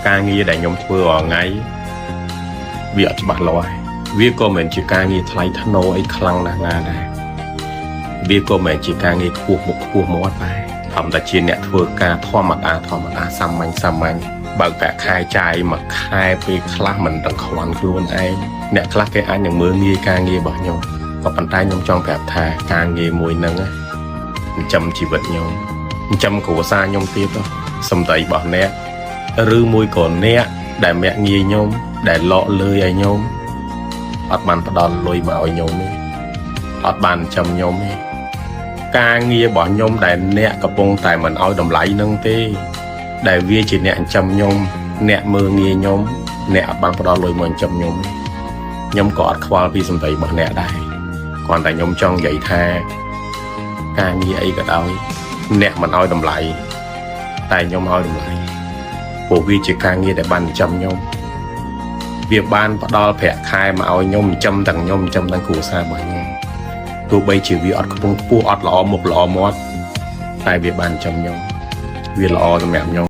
ការងារដែលខ្ញុំធ្វើរាល់ថ្ងៃវាអត់ច្បាស់លាស់វាក៏មិនជាការងារថ្លៃថ្នូរអីខ្លាំងណាស់ណាដែរវាក៏មិនជាការងារខ្ពស់មុខខ្ពស់មាត់ដែរធម្មតាជាអ្នកធ្វើការធម្មតាធម្មតាសាមញ្ញសាមញ្ញបើកប្រាក់ខែចាយមួយខែពេលខ្លះមិនដឹងខ្វាន់ខ្លួនឯងអ្នកខ្លះគេអាចនឹងមើលងាយការងាររបស់ខ្ញុំក៏ប៉ុន្តែខ្ញុំចង់ប្រាប់ថាការងារមួយហ្នឹងណាចិញ្ចឹមជីវិតខ្ញុំចិញ្ចឹមគ្រួសារខ្ញុំទៀតហ៎សំដីរបស់អ្នក ឬមួយក៏អ្នកដែលមាក់ងាយខ្ញុំដែលលក់លើយឲ្យខ្ញុំអត់បានផ្ដល់លុយមកឲ្យខ្ញុំទេអត់បានចិញ្ចឹមខ្ញុំទេការងាររបស់ខ្ញុំដែលអ្នកកំពុងតែមិនឲ្យតម្លៃនឹងទេ ដែលវាជាអ្នកចិញ្ចឹមខ្ញុំអ្នកមើលងាយខ្ញុំអ្នកអត់បានផ្ដល់លុយមកចិញ្ចឹមខ្ញុំទេខ្ញុំក៏អត់ខ្វល់ពីសម្ដីរបស់អ្នកដែរគ្រាន់តែខ្ញុំចង់និយាយថាការងារអីក៏ដោយអ្នកមិនឲ្យតម្លៃតែខ្ញុំឲ្យតម្លៃ ព្រោះវាជាការងារដែលបានចិញ្ចឹមខ្ញុំវាបានផ្ដល់ប្រាក់ខែមកឲ្យខ្ញុំចិញ្ចឹមទាំងខ្ញុំចិញ្ចឹមទាំងគ្រួសាររបស់ខ្ញុំទោះបីជាវាអត់ខ្ពង់ខ្ពស់អត់ល្អមុខល្អមាត់តែវាបានចិញ្ចឹមខ្ញុំវាល្អសម្រាប់ខ្ញុំ។